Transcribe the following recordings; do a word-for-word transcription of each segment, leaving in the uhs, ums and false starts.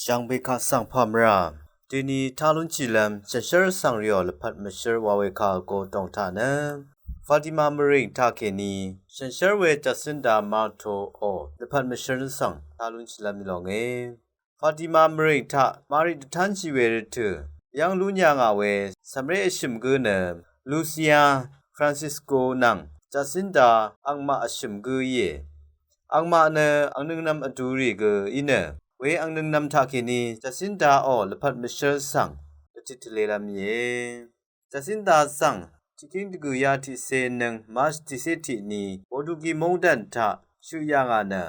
Jàngbe kaq svng pà mvrà deni tá lúnshìlv́m shànshér svng rìò lvpat mvshǿr wa we kà vgo dòng taq nø Fatima mvrìng taqkèní shànshér we Jacinta Marto ò lvpat mvshǿr svng tá lúnshìlv́m í lònge. Fatima mvrìng taq Mari dvtánshì we rvtø̀ yv́ng lún yà ngà we cv̀mré vshø̀m gǿ nø Lucia, Francisco nvng Jacinta angmaq vshø̀m gǿ íe. Angmaq nø angnøngnvm vdurì gø í nø we angnøngnvm taqkèní Jacinta ò lvpat mvshǿr svng dvtit tvlelv́m íe. Jacinta svng tiqkíng dvgø̀yá tiqcé nøng March tiqcé tiqni Portugi móngdàn taq shøq yà ngà nø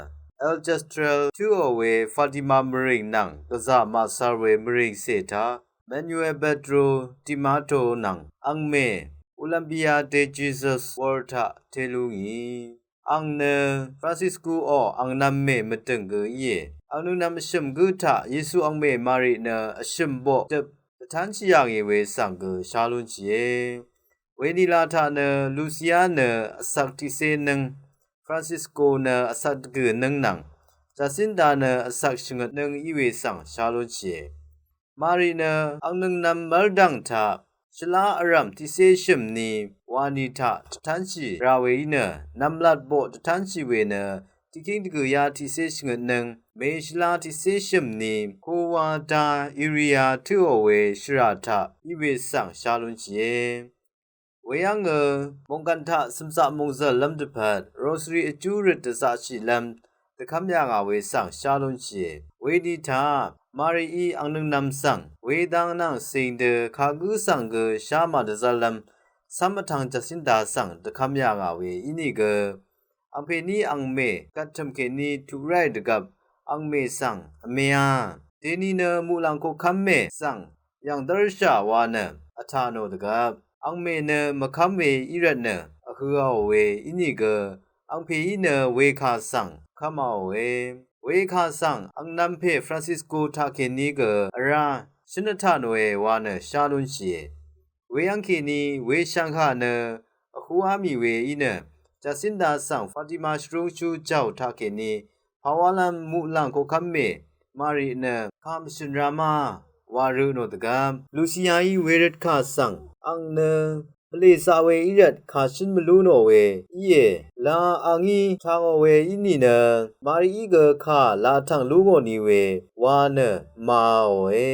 Aljustrel tǿò we Fatima mvrìng nvng gvzà màsar we mvrìngcè taq Manuel Pedro Timato nvng angmè Olambia de Jesus wor taq té lú ngì. Ang nø Francisco ò angnvm mè mvdø̀ng gø íe. Angnøngnvm vshø̀m gǿ taq Yesu angmè Mari nø vshø̀m boq døp dvtánshì yà ngì we svng gø shá lúnshìe. Wenila taq nø Lucia nø vsvk tiqcé nøng Francisco nø vsvk dvgø̀ nøng nvng Jacinta nø vsvk shvngøt nøng í we svng shá lúnshìe. Mari nø angnøngnvm mv́rdv̀ng taq shvlá vrv̀m tiqcé shø̀mni wani taq dvtánshì ra we í nø nv̀mlat boq dvtánshì we nø tiqkíng dvgø̀yá tiqcé shvngøt nøng mèshvlá tiqcé shø̀mni kowa da Iria tǿò we shvrà taq í we svng shá lúnshìe. Weyv́ngø mòngkàn taq cø̀mzaq mòngzv̀llv́m dvpvt rosary vjú røt dvzaqshìlv́m dvkv́m yà ngà we svng shá lúnshìe. Weni taq Marií angnøngnvm svng wedang nvng cìng dø kagǿ svng gø shá màdvzv́llv́m cv́m vtvng Jacinta svng dvkv́m yà ngà we ínìgø angpèní angmè gvttø̀m kèní tuq ráì dvgvp angmè svng vmea deni nø muqlàng koqkv́m mè svng yv̀ng dv́rshà wa nø vtà nò dvgvp angmè nø mvkv́m we í rvtnø vhøaò we ínìgø angpèí nø wekà svng kv́maòe. Wekà svng angnv̄m pè Francisco taqkèní gø vrá shǿn vtà nòe wa nø shá lúnshìe. Weyv́ng kèní weshv̀ngkà nø vhúá mì we í nø Jacinta svng Fatima shvrúngshú jàò taqkèní pàwálv́m muqlàng koqkv́m mè Mari nø kà mvshø̀n ra ma wa rø nò dvgvp Luciaí werøtkà svng ang nø pvlèzaq we í rvt kà shǿn mvlú nò we íe. La a ngí tangò we í nìnø Marií gø kà laq tv̀ng lú ngò ni we wa nø màòe.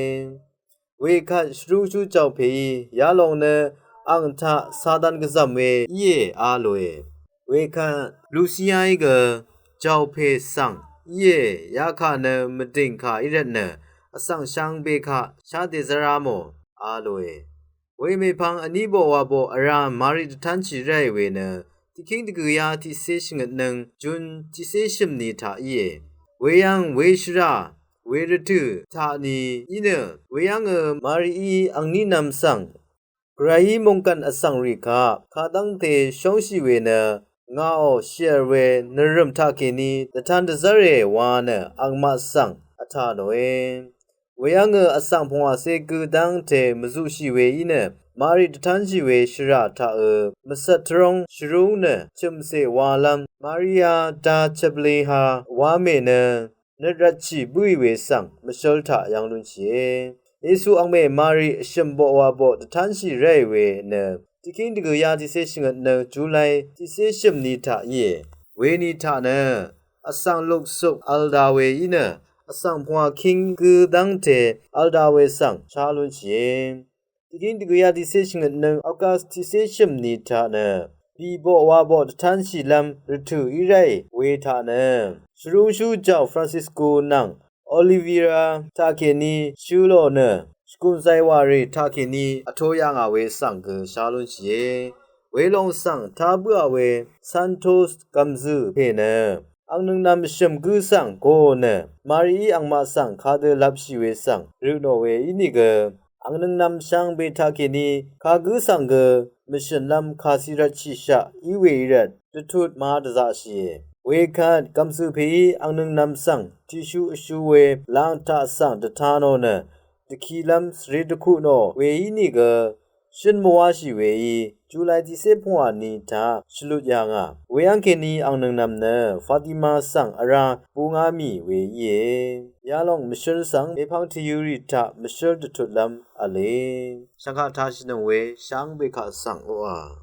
Wekvt shvrúngshú jàò pèí yalòng nø ang taq Satan gvzv̀m we íe a lòe. Wekvt Luciaí gø jàò pè svng íe yakà nø mvdìng kà í rvtnø vsvng shvngbe kaq shá dèzv́rá mò a lòe. Wemèpvng vní boq wa boq vrá Mari dvtánshì ráì we nø tiqkíng dvgø̀yá tiqcé shvngøtnøng Jun tiqcé shø̀mni taq íe. Weyv́ng weshvrà wervtø̀ taqni í nø weyv́ngø Marií angní nv̄m svng Gvrayí mòngkv̀n vsvng rì kaq kadv́ngte shóngshì we nø ngàò shèr we nvrø̀m taqkèní dvtan dvzv́re wa nø angmaq svng vtà nòe. Weyv́ngø vsvng pungwàcé gø dv́ngte mvzuqshì we í nø Mari dvtánshì we shvrà taqø mvcvt tvróng shvrúng nø chø̀mcè walv́m Maria da Chvpliha wamè nø nøt rvtshì bǿì we svng mvshǿl taq yv́ng lúnshìe. Yesu angmè Mari vshø̀m boq wa boq dvtánshì ráì we nø tiqkíng dvgø̀yá tiqcé shvngøtnøng Julai tiqcé shø̀mni taq íe. Weni taq nø vsvng luksuk v̄l da we í nø vsvng pungwà kíng gø dv́ngte v̄l da we svng shá lúnshìe. Tiqkíng dvgø̀yá tiqcé shvngøtnøng August tiqcé shø̀mni taq nø bì boq wa boq dvtánshìlv́m rvtø̀ í ráì we taq nø shvrúngshú jàò Francisco nvng Olivera taqkèní shø̄ lò nø shvgùn zaywàrì taqkèní vto yà ngà we svng gø shá lúnshìe. Welòng svng tá bǿà we Santos gv̀mzø̀ pè nø angnøngnv̄m vshø̀m gǿ svng goò nø Marií angmaq svng kadø lvpshì we svng rø nò we ínìgø angnøngnv̄m shvngbe taqkèní kagǿ svng gø mvshø̀nlv́m kàcì rvtshìshaq í we í rvt dvtut ma dvzaqshìe. Wekvt gv̀mzø̀ pèí angnøngnv̄m svng tiqshú vshú we lang taq svng dvta nò nø dvkilv́m svre dvkuq nò we ínìgø shøn mvwashì we í, July tiqsé pungwà ni taq shvlut yà ngà. We yv́ng kèní ang nøng nv̀m nø Fatima svng vrá bungá mì we íe. Yalòng mvshǿl svng mèpvng tvyø̄ rì taq mvshǿl dvtutlv́m v̄le. Shvngkaq tashìnøng we sháng bèkaq svng oqà.